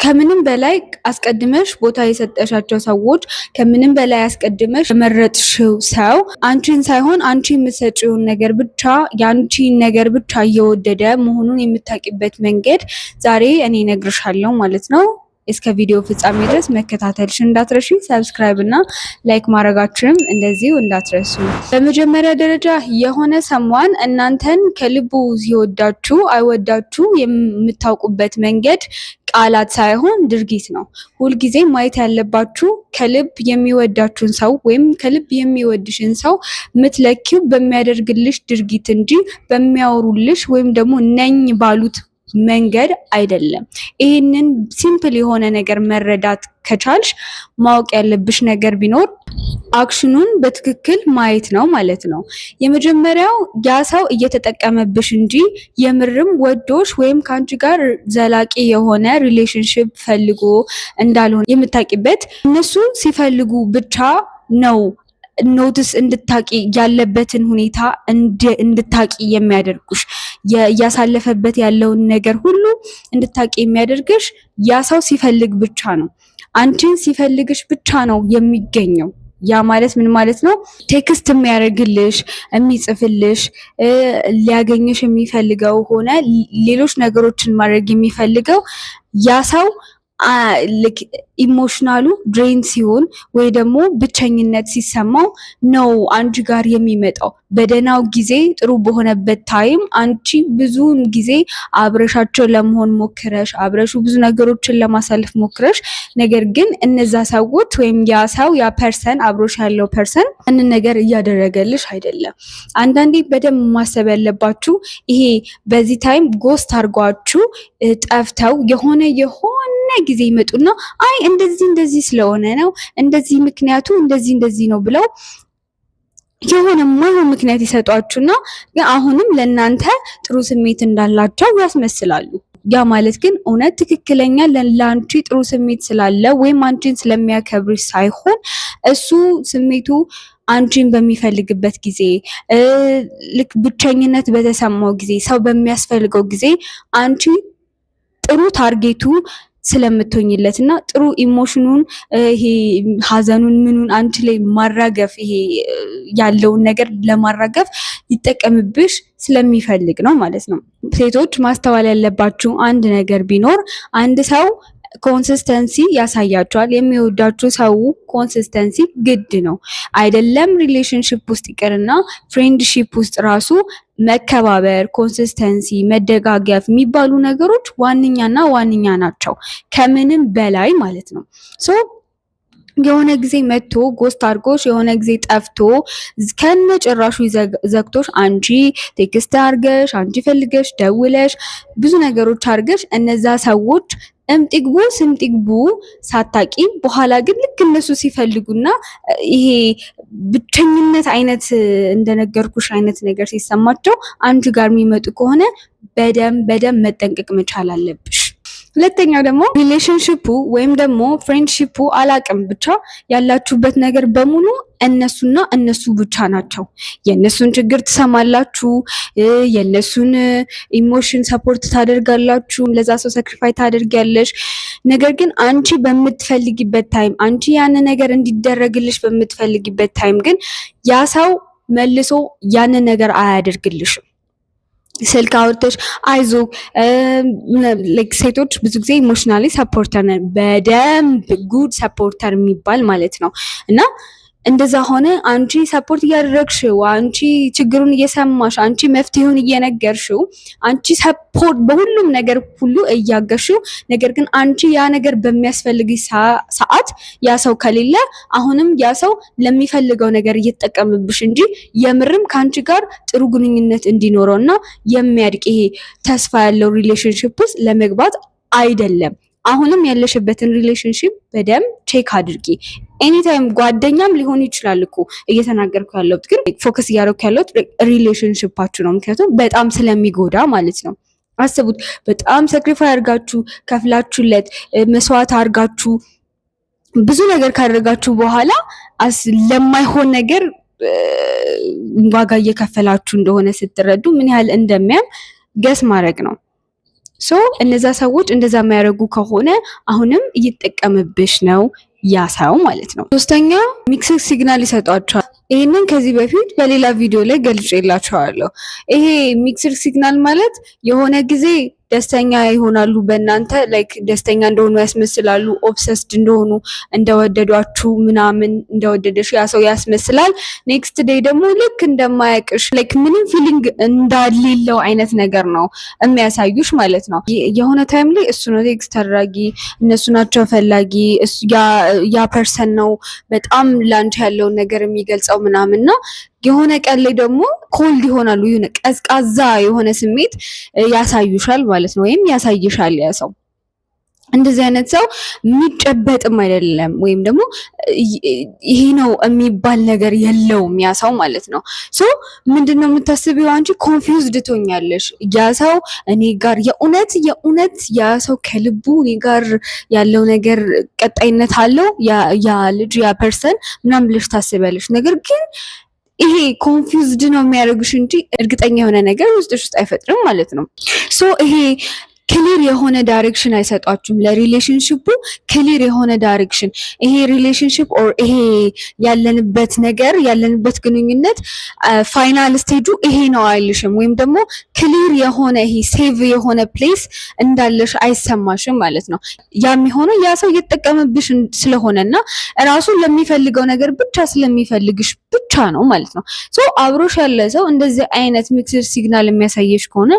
ከምንም በላይ አስቀድመሽ ቦታ የሰጠሻቸው ሰዎች፣ ከምንም በላይ አስቀድመሽ የመረጥሽው ሰው አንቺን ሳይሆን አንቺ የምትሰጪውን ነገር ብቻ፣ የአንቺን ነገር ብቻ እየወደደ መሆኑን የምታውቂበት መንገድ ዛሬ እኔ እነግርሻለሁ ማለት ነው። እስከ ቪዲዮ ፍጻሜ ድረስ መከታተልሽን እንዳትረሺ። Subscribe እና like ማድረጋችሁንም እንደዚሁ እንዳትረሱ። በመጀመሪያ ደረጃ የሆነ someone እናንተን ከልቡ ሲወዳችሁ አይወዳችሁ የምታውቁበት መንገድ ቃላት ሳይሆን ድርጊት ነው። ሁልጊዜ ማየት ያለባችሁ ከልብ የሚወዳችሁን ሰው ወይም ከልብ የሚወድሽን ሰው ምትለኪው በሚያደርግልሽ ድርጊት እንጂ በሚያወሩልሽ ወይም ደግሞ ነኝ ባሉት መንገድ አይደለም። ይህንን simple የሆነ ነገር መረዳት ከቻልሽ ማወቅ ያለብሽ ነገር ቢኖር action ኑን በትክክል ማየት ነው ማለት ነው። የመጀመሪያው ያ ሰው እየተጠቀመብሽ እንጂ የምርም ወዶሽ ወይም ከአንቺ ጋር ዘላቂ የሆነ relationship ፈልጎ እንዳልሆነ የምታውቂበት እነሱ ሲፈልጉ ብቻ ነው notice እንድታቂ፣ ያለበትን ሁኔታ እንድታቂ የሚያደርጉሽ፣ እያሳለፈበት ያለውን ነገር ሁሉ እንድታቂ የሚያደርግሽ ያ ሰው ሲፈልግ ብቻ ነው። አንቺን ሲፈልግሽ ብቻ ነው የሚገኘው። ያ ማለት ምን ማለት ነው? Text የሚያደርግልሽ፣ የሚጽፍልሽ፣ ሊያገኝሽ የሚፈልገው ሆነ ሌሎች ነገሮችን ማድረግ የሚፈልገው ያ ሰው emotionally drain ሲሆን ወይ ደግሞ ብቸኝነት ሲሰማው ነው አንቺ ጋር የሚመጣው። በደህናው ጊዜ፣ ጥሩ በሆነበት time አንቺ ብዙውን ጊዜ አብረሻቸው ለመሆን ሞክረሽ፣ አብረሹ ብዙ ነገሮችን ለማሳለፍ ሞክረሽ፣ ነገር ግን እነዛ ሰዎች ወይም ያ ሰው፣ ያ person፣ አብሮሽ ያለው person ያንን ነገር እያደረገልሽ አይደለም። አንዳንዴ በደንብ ማሰብ ያለባችሁ ይሄ በዚህ time ghost አድርጓችሁ ጠፍተው የሆነ የሆነ ጊዜ ይመጡና አይ እንደዚህ እንደዚህ ስለሆነ ነው፣ እንደዚህ ምክንያቱ እንደዚህ እንደዚህ ነው ብለው የሆነ የማይሆን ምክንያት ይሰጧችሁና አሁንም ለእናንተ ጥሩ ስሜት እንዳላቸው ያስመስላሉ። ያ ማለት ግን እውነት ትክክለኛ ለአንቺ ጥሩ ስሜት ስላለ ወይም አንቺን ስለሚያከብርሽ ሳይሆን እሱ ስሜቱ አንቺን በሚፈልግበት ጊዜ፣ ልክ ብቸኝነት በተሰማው ጊዜ፣ ሰው በሚያስፈልገው ጊዜ አንቺ ጥሩ target ኡ ስለምትሆኝለት እና ጥሩ emotion ኑን፣ ይሄ ሀዘኑን ምኑን አንቺ ላይ ማራገፍ፣ ይሄ ያለውን ነገር ለማራገፍ ሊጠቀምብሽ ስለሚፈልግ ነው ማለት ነው። ሴቶች ማስተዋል ያለባችሁ አንድ ነገር ቢኖር አንድ ሰው consistency ያሳያችኋል። የሚወዳችሁ ሰው consistency ግድ ነው። አይደለም relationship ውስጥ ይቅርና friendship ውስጥ ራሱ መከባበር፣ consistency፣ መደጋገፍ የሚባሉ ነገሮች ዋነኛና ዋነኛ ናቸው ከምንም በላይ ማለት ነው። So የሆነ ጊዜ መጥቶ ghost አድርጎሽ፣ የሆነ ጊዜ ጠፍቶ ከነ ጭራሹ ዘግቶሽ፣ አንቺ text አድርገሽ፣ አንቺ ፈልገሽ ደውለሽ፣ ብዙ ነገሮች አድርገሽ እነዛ ሰዎች እምጢግቡ ስምጢግቡ ሳታቂ፣ በኋላ ግን ልክ እነሱ ሲፈልጉና ይሄ ብቸኝነት አይነት እንደነገርኩሽ አይነት ነገር ሲሰማቸው አንቺ ጋር የሚመጡ ከሆነ በደንብ በደንብ መጠንቀቅ መቻል አለብሽ። ሁለተኛው ደግሞ relationship ኡ ወይም ደግሞ friendship ኡ አላቅም ብቻ ያላችሁበት ነገር በሙሉ እነሱና እነሱ ብቻ ናቸው። የእነሱን ችግር ትሰማላችሁ፣ የእነሱን emotion support ታደርጋላችሁ፣ ለዛ ሰው sacrifice ታደርጊያለሽ። ነገር ግን አንቺ በምትፈልጊበት time፣ አንቺ ያን ነገር እንዲደረግልሽ በምትፈልጊበት time ግን ያ ሰው መልሶ ያንን ነገር አያደርግልሽም። ስልክ አውርተሽ አይዞ፣ ሴቶች ብዙ ጊዜ emotionally supporter ነን፣ በደንብ good supporter የሚባል ማለት ነው። እና እንደዛ ሆነ አንቺ support እያደረግሽው፣ አንቺ ችግሩን እየሰማሽ፣ አንቺ መፍትሄውን እየነገርሽው፣ አንቺ support በሁሉም ነገር ሁሉ እያገዝሽው፣ ነገር ግን አንቺ ያ ነገር በሚያስፈልግሽ ሰዓት ያ ሰው ከሌለ አሁንም ያ ሰው ለሚፈልገው ነገር እየተጠቀምብሽ እንጂ የምርም ከአንቺ ጋር ጥሩ ግንኙነት እንዲኖረው እና የሚያድግ ይሄ ተስፋ ያለው relationship ውስጥ ለመግባት አይደለም። አሁንም ያለሽበትን relationship በደንብ check አድርጊ። Anytime ጓደኛም ሊሆን ይችላል እኮ እየተናገርኩ ያለሁት፣ ግን focus እያደረኩ ያለሁት relationship ኣችሁ ነው። ምክንያቱም በጣም ስለሚጎዳ ማለት ነው። አስቡት፣ በጣም sacrifice አድርጋችሁ፣ ከፍላችሁለት፣ መስዋዕት አድርጋችሁ፣ ብዙ ነገር ካደረጋችሁ በኋላ ለማይሆን ነገር ዋጋ እየከፈላችሁ እንደሆነ ስትረዱ ምን ያህል እንደሚያም guess ማድረግ ነው። So እነዛ ሰዎች እንደዛ የሚያደርጉ ከሆነ አሁንም እየተጠቀመብሽ ነው ያ ሰው ማለት ነው። ሶስተኛ፣ mixed signal ይሰጧችኋል። ይህንን ከዚህ በፊት በሌላ ቪዲዮ ላይ ገልጬላችኋለሁ። ይሄ mixed signal ማለት የሆነ ጊዜ ደስተኛ ይሆናሉ በእናንተ፣ like ደስተኛ እንደሆኑ ያስመስላሉ፣ obsessed እንደሆኑ፣ እንደወደዷችሁ ምናምን፣ እንደወደደሽ ያ ሰው ያስመስላል። Next day ደግሞ ልክ እንደማያውቅሽ፣ like ምንም feeling እንዳሌለው አይነት ነገር ነው የሚያሳዩሽ ማለት ነው። የሆነ time ላይ እሱ ነው text አድራጊ፣ እነሱ ናቸው ፈላጊ፣ ያ person ነው በጣም ላንቺ ያለውን ነገር የሚገልጸው ምናምን ነው። የሆነ ቀን ላይ ደግሞ cold ይሆናሉ። የሆነ ቀዝቃዛ የሆነ ስሜት ያሳዩሻል ማለት ነው፣ ወይም ያሳይሻል ያ ሰው። እንደዚህ አይነት ሰው የሚጨበጥም አይደለም፣ ወይም ደግሞ ይሄ ነው የሚባል ነገር የለውም ያ ሰው ማለት ነው። So ምንድነው የምታስቢው አንቺ? Confused ትሆኛለሽ። ያ ሰው እኔ ጋር የእውነት የእውነት ያ ሰው ከልቡ እኔ ጋር ያለው ነገር ቀጣይነት አለው ያ ልጅ፣ ያ person ምናምን ብለሽ ታስቢያለሽ። ነገር ግን ይሄ confused ነው የሚያደርግሽ እንጂ እርግጠኛ የሆነ ነገር ውስጥሽ ውስጥ አይፈጥርም ማለት ነው። So ይሄ clear የሆነ direction አይሰጧችሁም። ለ relationship ኡ clear የሆነ direction፣ ይሄ relationship or ይሄ ያለንበት ነገር፣ ያለንበት ግንኙነት final stage ኡ ይሄ ነው አይልሽም፣ ወይም ደግሞ clear የሆነ ይሄ safe የሆነ place እንዳለሽ አይሰማሽም ማለት ነው። ያ የሚሆነው ያ ሰው እየተጠቀመብሽ ስለሆነና ራሱ ለሚፈልገው ነገር ብቻ ስለሚፈልግሽ ብቻ ነው ማለት ነው። So አብሮሽ ያለ ሰው እንደዚህ አይነት mixed signal የሚያሳየሽ ከሆነ፣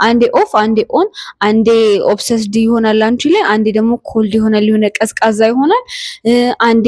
አንዴ off አንዴ on፣ አንዴ obsessed ይሆናል አንቺ ላይ፣ አንዴ ደግሞ cold ይሆናል፣ የሆነ ቀዝቃዛ ይሆናል። አንዴ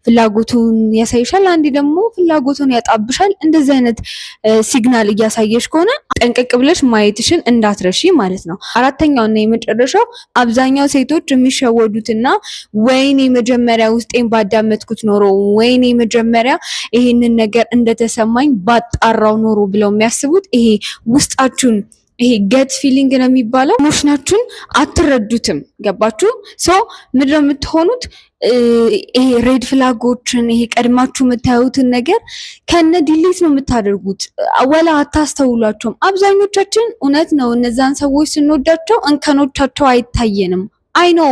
ፍላጎቱን ያሳይሻል፣ አንዴ ደግሞ ፍላጎቱን ያጣብሻል። እንደዚህ አይነት signal እያሳየሽ ከሆነ ጠንቀቅ ብለሽ ማየትሽን እንዳትረሺ ማለት ነው። አራተኛው እና የመጨረሻው፣ አብዛኛው ሴቶች የሚሸወዱትና ወይኔ መጀመሪያ ውስጤን ባዳመጥኩት ኖሮ፣ ወይኔ መጀመሪያ ይሄንን ነገር እንደተሰማኝ ባጣራው ኖሮ ብለው የሚያስቡት ይሄ ውስጣችሁን፣ ይሄ gut feeling ነው የሚባለው። Emotion ኣችሁን አትረዱትም። ገባችሁ? So ምንድነው የምትሆኑት? ይሄ red flag ኦችን፣ ይሄ ቀድማችሁ የምታዩትን ነገር ከነ delete ነው የምታደርጉት፣ ወላ አታስተውሏቸውም። አብዛኞቻችን እውነት ነው እነዛን ሰዎች ስንወዳቸው እንከኖቻቸው አይታየንም። I know።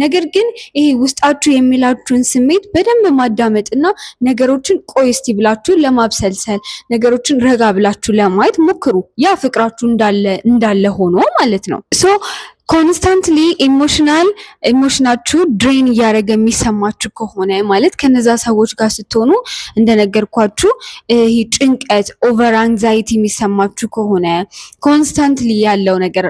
ነገር ግን ይሄ ውስጣችሁ የሚላችሁን ስሜት በደንብ ማዳመጥና ነገሮችን ቆይ እስቲ ብላችሁ ለማብሰልሰል፣ ነገሮችን ረጋ ብላችሁ ለማየት ሞክሩ። ያ ፍቅራችሁ እንዳለ እንዳለ ሆኖ ማለት ነው። So constantly emotion ኣችሁ drain እያደረገ የሚሰማችሁ ከሆነ፣ ማለት ከነዛ ሰዎች ጋር ስትሆኑ እንደነገርኳችሁ ይሄ ጭንቀት፣ over anxiety የሚሰማችሁ ከሆነ፣ constantly ያለው ነገር፣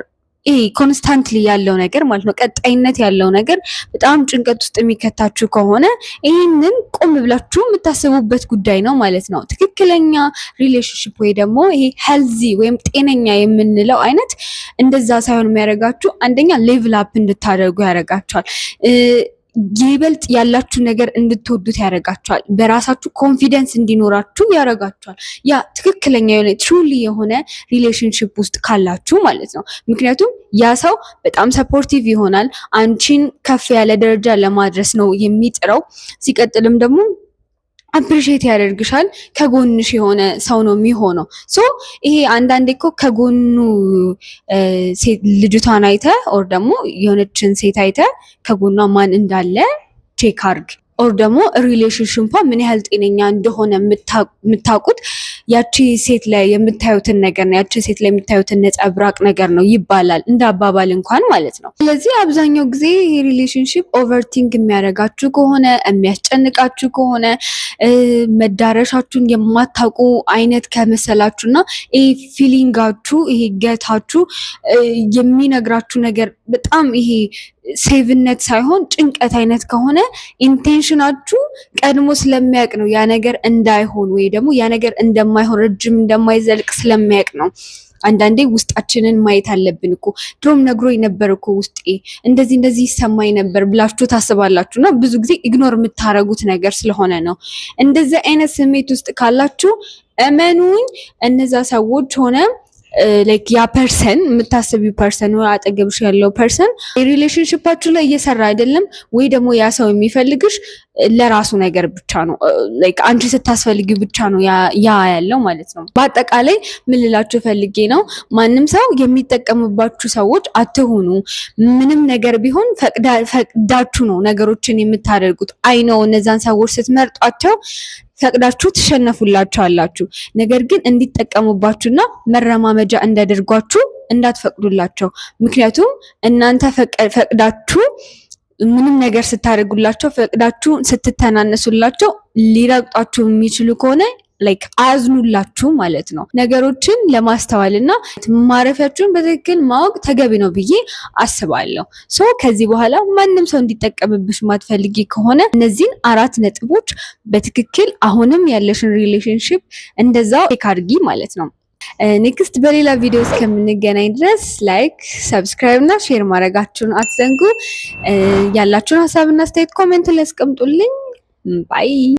ይሄ constantly ያለው ነገር ማለት ነው፣ ቀጣይነት ያለው ነገር በጣም ጭንቀት ውስጥ የሚከታችሁ ከሆነ ይህንን ቆም ብላችሁ የምታስቡበት ጉዳይ ነው ማለት ነው። ትክክለኛ relationship ወይ ደግሞ ይሄ healthy ወይም ጤነኛ የምንለው አይነት እንደዛ ሳይሆን የሚያደርጋችሁ አንደኛ level up እንድታደርጉ ያደርጋችኋል። ይበልጥ ያላችሁ ነገር እንድትወዱት ያደርጋችኋል። በራሳችሁ confidence እንዲኖራችሁ ያደርጋችኋል። ያ ትክክለኛ የሆነ truly የሆነ relationship ውስጥ ካላችሁ ማለት ነው። ምክንያቱም ያ ሰው በጣም supportive ይሆናል። አንቺን ከፍ ያለ ደረጃ ለማድረስ ነው የሚጥረው። ሲቀጥልም ደግሞ appreciate ያደርግሻል። ከጎንሽ የሆነ ሰው ነው የሚሆነው። So ይሄ አንዳንዴ እኮ ከጎኑ ልጅቷን አይተ or ደግሞ የሆነችን ሴት አይተ ከጎኗ ማን እንዳለ check አርግ or ደግሞ relationship ኧ ምን ያህል ጤነኛ እንደሆነ የምታውቁት ያቺ ሴት ላይ የምታዩትን ነገር ነው። ያቺ ሴት ላይ የምታዩትን ነጸብራቅ ነገር ነው ይባላል፣ እንደ አባባል እንኳን ማለት ነው። ስለዚህ አብዛኛው ጊዜ ይሄ relationship overthink የሚያደርጋችሁ ከሆነ፣ የሚያስጨንቃችሁ ከሆነ፣ መዳረሻችሁን የማታውቁ አይነት ከመሰላችሁ እና ይሄ feeling ኣችሁ፣ ይሄ gut ኣችሁ የሚነግራችሁ ነገር በጣም ይሄ safe ነት ሳይሆን ጭንቀት አይነት ከሆነ፣ intention ኣችሁ ቀድሞ ስለሚያውቅ ነው ያ ነገር እንዳይሆን ወይ ደግሞ ያ ነገር እንደማይሆን፣ ረጅም እንደማይዘልቅ ስለሚያውቅ ነው። አንዳንዴ ውስጣችንን ማየት አለብን እኮ። ድሮም ነግሮኝ ነበር እኮ፣ ውስጤ እንደዚህ እንደዚህ ይሰማኝ ነበር ብላችሁ ታስባላችሁ እና ብዙ ጊዜ ignore የምታረጉት ነገር ስለሆነ ነው። እንደዚህ አይነት ስሜት ውስጥ ካላችሁ እመኑኝ እነዛ ሰዎች ሆነ like ያ person፣ የምታስቢው person ወይ አጠገብሽ ያለው person relationship ኣችሁ ላይ እየሰራ አይደለም ወይ ደግሞ ያ ሰው የሚፈልግሽ ለራሱ ነገር ብቻ ነው። Like አንቺ ስታስፈልጊው ብቻ ነው ያ ያለው ማለት ነው። በአጠቃላይ ምን ልላችሁ ፈልጌ ነው፣ ማንም ሰው የሚጠቀምባችሁ ሰዎች አትሁኑ። ምንም ነገር ቢሆን ፈቅዳችሁ ነው ነገሮችን የምታደርጉት። I know እነዛን ሰዎች ስትመርጧቸው ፈቅዳችሁ ትሸነፉላቸዋላችሁ። ነገር ግን እንዲጠቀሙባችሁና መረማመጃ እንዲያደርጓችሁ እንዳትፈቅዱላቸው። ምክንያቱም እናንተ ፈቅዳችሁ ምንም ነገር ስታደርጉላቸው፣ ፈቅዳችሁ ስትተናነሱላቸው ሊረግጧችሁ የሚችሉ ከሆነ like አያዝኑላችሁ ማለት ነው። ነገሮችን ለማስተዋል እና ማረፊያችሁን በትክክል ማወቅ ተገቢ ነው ብዬ አስባለሁ። So ከዚህ በኋላ ማንም ሰው እንዲጠቀምብሽ ማትፈልጊ ከሆነ እነዚህን አራት ነጥቦች በትክክል አሁንም ያለሽን relationship እንደዛው check አድርጊ ማለት ነው። Next በሌላ ቪዲዮ እስከምንገናኝ ድረስ like፣ subscribe እና share ማድረጋችሁን አትዘንጉ። ያላችሁን ሀሳብና አስተያየት comment ላይ አስቀምጡልኝ። Bye.